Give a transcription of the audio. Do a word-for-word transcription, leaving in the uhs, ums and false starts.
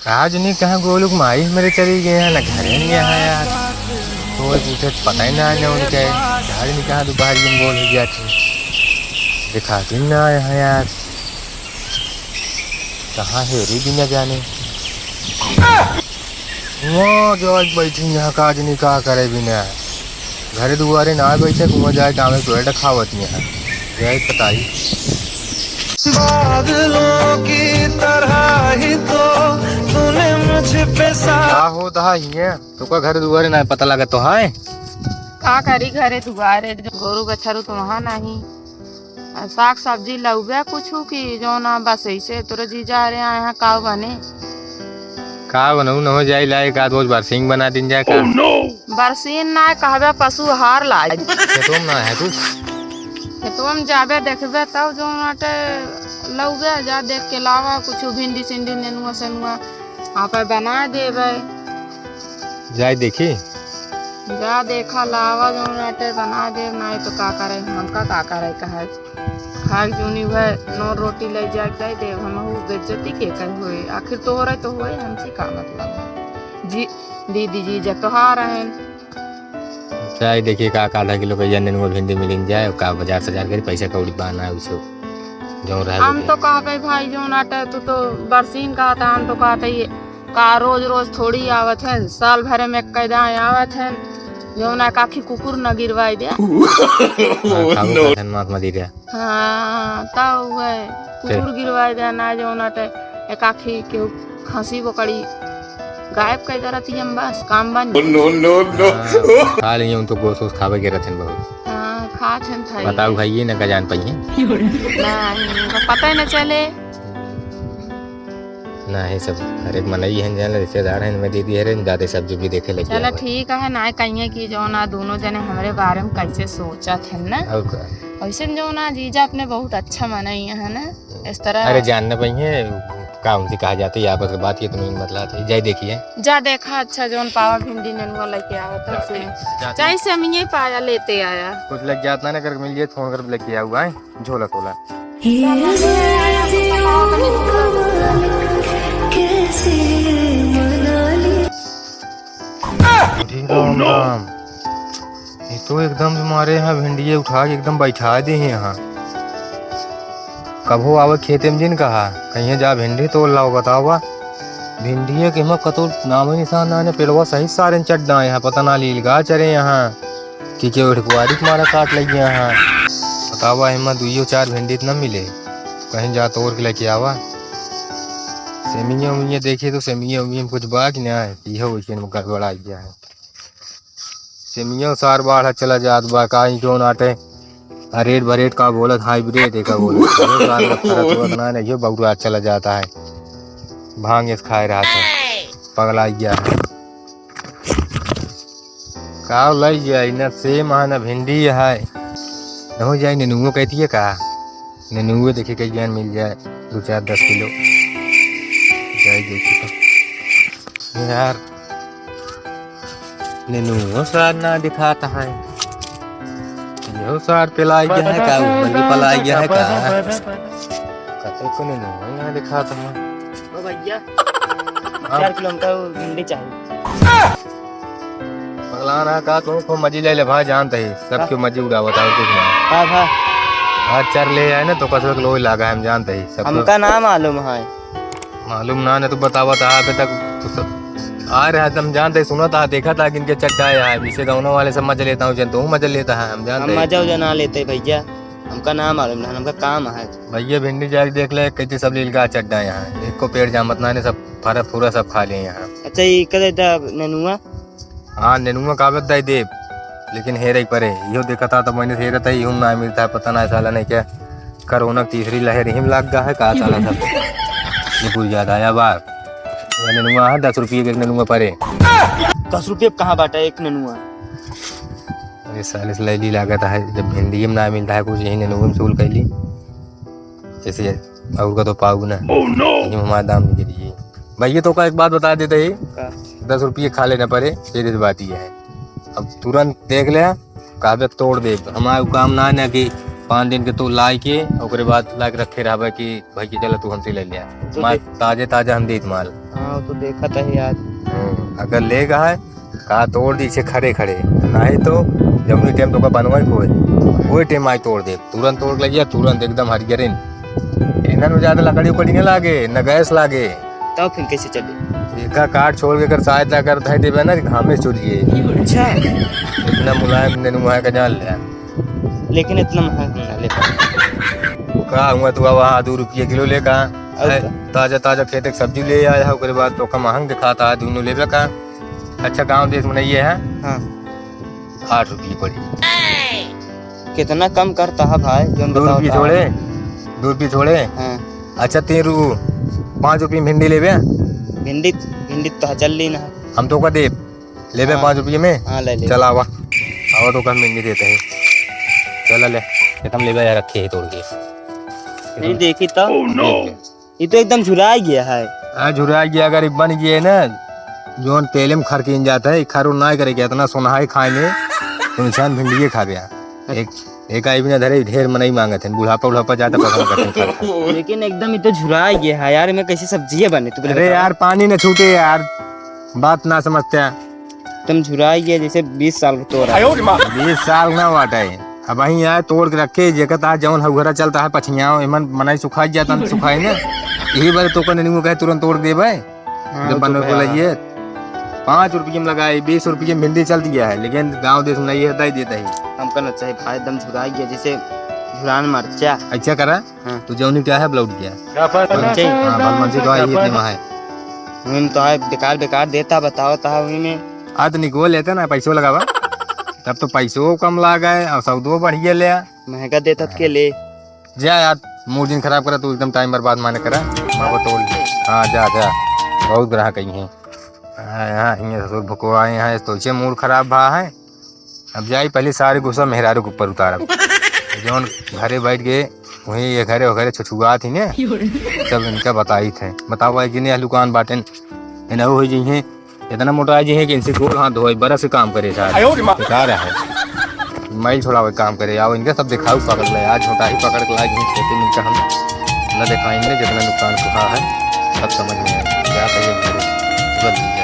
का जनी कहाँ गोलू के माई हमरे चली गए हैं, ना घरे में यहाँ यार। कोई पूछे तो पता ही ना है उनके। का जनी कहाँ दोपहर में गोल हो गया थे, दिखाती ना यहाँ यार। कहाँ है रे बिना जाने। वो जो आज बैठी यहाँ का जनी का करे बिना। घरे दुआरे ना बैठे, कुआं जाए, गाँव में पेड़ खावत यहाँ। यही बताई। बादलों की तरह ही तो तूने मुझ पे सा- का होत है हियाँ? तोका घर दुआरे ना पता लगा तो है? का करी घरे दुआरे, जो गोरू बछरू तो वहाँ नहीं। आ साग सब्जी लउबे कुछू की जो ना बस ऐसे तोरे जीजा रे यहाँ का बने? का बनऊ न हो जाई, ला एक आध रोज बरसीन बना दिन जाए का? बरसीन ना कहबे, पशु आहार लाई। खेतों में ना है कुछ? खेतों में जाबे देखबे तब जो नाटे लउबे, जा देख के लावा कुछ भिंडी सिंडी नेनुआ सेनुआ, आप बना देबे। जाए देखी। जा देखा लावा जो नाटे बना देब, नहीं तो का करे, हमका का करे कहे। खाए जूनी भर नौ रोटी ले जाए दे देब, हम बेइज्जती के कहे होए, आखिर तोहरे तो होए, हमसे का मतलब है? जी दीदी जी जतोहार हैं। चाहे देखिए का, का आधा किलो कहिया नेनुआ भिंडी मिलिन जाए, का बाजार सजार करी, पैसा कौड़ी बा ना उसे, जो रहे हम तो कहबे भाई, जो नाटे तू तो बरसीन कहता, हम तो कहते ये का रोज रोज थोड़ी आवत है, साल भरे में एक कैदा आवत है, जो ना काखी कुकुर न गिरवाई दे। हाँ, खाबो करथन मांस मदिरा। हाँ, तब वह कुकुर गिरवाए देना, जो ना ते एकाखी केहू खसी बोकड़ी गायब कर दे रहती हम, बस काम बन जाए। No, no, no। हाँ, खा लिए, उन तो गोस वोस खावे के रहते हैं बहुत। हाँ, खात हैं भाई। बताओ भाई, ये ना का जान पाइए। नहीं, उनको पता ही ना चले। ना, ये सब हर एक मनई हैं, जान रिश्तेदार हैं, मैं दीदी हरे, जाते सब जो भी देखे लगे चला हुए। ठीक है, ना कहिए कि जो ना दोनों जने हमरे बारे में कैसे सोचत हैं ना। और का? वैसे जो ना जीजा अपने बहुत अच्छा मनई है ना, इस तरह। अरे जान न पाइए, का उनसे कहा जाते, ये आपस में बात ये तो नहीं मतलब है, जाए देखिए। जा देखा, अच्छा जोन पावा भिंडी नेनुआ लेके आवा तो जा, से। जा, चाहे से हम ये पाया लेते आया। कुछ लग जात ना, ना करके मिल जाए, फोन कर लेके आऊ, आए। झोला तोला। अरे राम राम। ये तो एकदम से मारे यहाँ भिंडिये उठा के एकदम बैठा दे हैं यहाँ। कभो आवे खेते में जिन कहा, कहिए जा भिंडी तोड़ लाओ, बतावा। भिंडिये के हिम्मत कतो नामो निशान ना ने, पेड़वा सही सारे चड्डा यहाँ, पता ना लील गा चरे यहाँ। कि केहू ठकुआरी के मारा काट लगिया हाँ। बतावा, एमा दुइयो चार भिंडी त न मिले, कहीं जा तोड़ के लेके आवा। सेमिया उमिया देखिए तो सेमिया उमिया में कुछ बा कि ना है, इहो वैसे में गड़बड़ा गया है। सेमिया सार बाढ़ चला जात बा, का ही क्यों नाटे, आ रेट बरेट का बोलत, हाइब्रिड है का बोलत, इहो सार का फरक होत ना, नहीं, इहो बौरा चला जाता है, भांग इस खाए रहा था, पगला गया है। का लई जाई, ना सेम है, ना भिंडी है। न हो जाई, नेनुओ कहती है का? नेनुओ देखे कई ज्ञान मिल जाए, दो चार दस किलो। जाई देखी तो। यार, नेनुओ सार ना दिखाता है। यो सार पेलाई गया है का? ऊपर भी पलाई गया है का? कते को नेनुओ ना दिखाता है। ओ भैया, हाँ। चार किलो हमका भिंडी चाहिए। पगला ना का, तू खूब मजी ले ले भाई, जानते ही सबके का? मजी उड़ावत है, कुछ ना। का भा? आज चार ले आए ना, तो कसरत लोई लागा है, हम जानते ही सबको। हमका ना मालूम है। मालूम ना, ना तू बतावत है, अबे तक तू सब आ रहा है, हम जानते ही, सुना था, देखा था कि इनके चड्डा आया है, पीछे गाँव वाले सब मजा लेता हूँ, जन तू मजा लेता है, हम जानते हम ही। मजा उजा ना लेते भैया, हमका ना मालूम ना, हमका काम है। भैया भिंडी जाके देख ले, कैसे सब लील का चड्डा यहाँ है, एक को पेड़ जामत ना ने, सब फरा फूरा सब खा लिए यहाँ। अच्छा, ये कदे दा नेनुआ? हाँ, नेनुआ कागज दे देब, लेकिन हेरे परे, इहो देखता तो मैंने हेरत है, इहू ना मिलता है, पता ना साला नहीं क्या, कोरोना की तीसरी लहर ही में लग गया है, का साला सब। ये पूरी ज्यादा आया बार, ये नेनुआ है, दस रुपये के नेनुआ परे। दस रुपये कहाँ बाटा एक नेनुआ? अरे साले से लैली लागत है, जब भिंडी में ना मिलता है कुछ, यही नेनुआ में सूल कैली। जैसे और का तो पाऊ ना। Oh no! यही में हमारा दाम निकल रही है। भैया, तो का एक बात बता देते ही, का? दस रुपये खा लेना पड़े, सीधी सी बात ये है। अब तुरंत देख ले, कागज तोड़ दे। हमारा काम ना है ना कि पाँच दिन के तू लाइ के, ओकरे बाद लाइ के रखे रहबे कि भाई के चला तू हमसे ले लिया। तो माल देख- ताजे ताजा हम देत माल। हाँ, तो देखत है यार। हम्म, अगर ले गए का तोड़ दी इसे खड़े खड़े, नहीं तो जौनी टाइम तोका बनवाई कोई, कोई टाइम आई तोड़ दे, तुरंत तोड़ के ले जा, तुरंत एकदम हरियरिन। इन्हन में ज्यादा लकड़ी उकड़ी न लागे, न गैस लागे। तब फिर कैसे चली? एका काट छोड़ के अगर साइड ला कर धर देबे ना, घामे से चुर जिए। अच्छा। इतना मुलायम नेनुआ है का जान ले। लेकिन इतना महंगा हम ना ले पाए। का हुआ तू अब वहाँ दो रुपये किलो ले का? और है, का? ताजा ताजा खेत के सब्जी ले आया है, ओकरे बाद तोका महंग दिखाता है, दोनों लेबे का? अच्छा, गाँव देश में नहीं है? हाँ। आठ रुपये पड़ी। कितना कम करता है भाई, जोन दो बताओ रुपये तो। छोड़े, दो रुपये छोड़े। हाँ। अच्छा, तीन रू-, पाँच रुपये में भिंडी लेबे? भिंडी, भिंडी तो चल ली ना। हम तोका देब, लेबे हाँ। पाँच रुपये में? हाँ, ले ले। चला आवा, आवा तोका हम भिंडी देते हैं। चला ले, ये तुम लेबे यार, रखे है तोड़ के। नहीं देखी तो। Oh no! ये तो एकदम झुराइ गया है। हाँ, झुराइ गया, अगर ये बन गया है ना, जोन तेले में खरकीन जाता है, ये खरो ना करे के, इतना सोनहाई खाए में, तो इंसान भिंडिये खाबे। एक, एक आई भी ना धरे, ढेर मनई मांगत है, बुढ़ापा उढ़ापा जाता पसंद करते हैं खाए। लेकिन एकदम ये तो झुराइ गया है यार, मैं कैसे सब्जियां बने, तू अरे यार, पानी न छूटे यार, बात ना समझते हैं। तुम झुराइ गया जैसे बीस साल के तोरा। बीस साल ना बाटे, अब वहीं आए तोड़ के रखे, जेकर ता जौन हउघरा चलता है पछियाओ, एमन मनई सुखाई जाता न सुखाई ना। यही बार तोका नेनुआ कहे तुरंत तोड़ देबे। हाँ, जब तो बनवे भाई, बोलाइए, पाँच रुपये में लगाई, बीस रुपये में भिंडी चल दिया है, लेकिन गाँव देश में नहीं है, दे देता है। हमका ना चाहे भाई, एकदम झुराइ गया जैसे झुरान मरचा। अच्छा करा, हाँ। तू जौनी क्या है, ब्लाउज क्या? क्या फल? मनसे? हाँ, भल मनसे तो आई इतने वहाँ है। वही में तो है, बेकार, बेकार देता, बताओ ता वही में। हाँ, तो निकोल लेते ना, पैसो लगावा। तब तो पैसो कम लागे और सौदो बढ़िया ले आ। महंगा देता तो के ले। जा यार, मूड जिन खराब करा, तू एकदम टाइम बर्बाद माने करा। माँ को तोड़। हाँ, जा, जा, बहुत ग्राहक आई हैं। हाँ, यहाँ, यहाँ ससुर भुकवाए हैं, तो इसे मूड खराब भा है। अब जाई, पहले सारे गुस्सा मेहरारू के ऊपर उतारब। जौन घरे बैठ गए, वहीं ये घरे वगैरह छुछुआत ही ने, सब इनका बताई थे। बताओ भाई, जिन्हें हलुकान बाटेन, इन्हें हो जी हैं, इतना मोटा जी हैं कि इनसे गोल हाथ धोए, बरस के काम करे सारे। आयो रे माँ। बेकार है। मैल छोड़ावे काम करे, आओ इनका सब दिखाऊ पकड़ ले, आज छोटा ही पकड़ के लाए, जिन खेती में इनका हम न दिखाएंगे, जितना नुकसान हुआ है, सब समझ में आएगा। क्या कहिए, तुरंत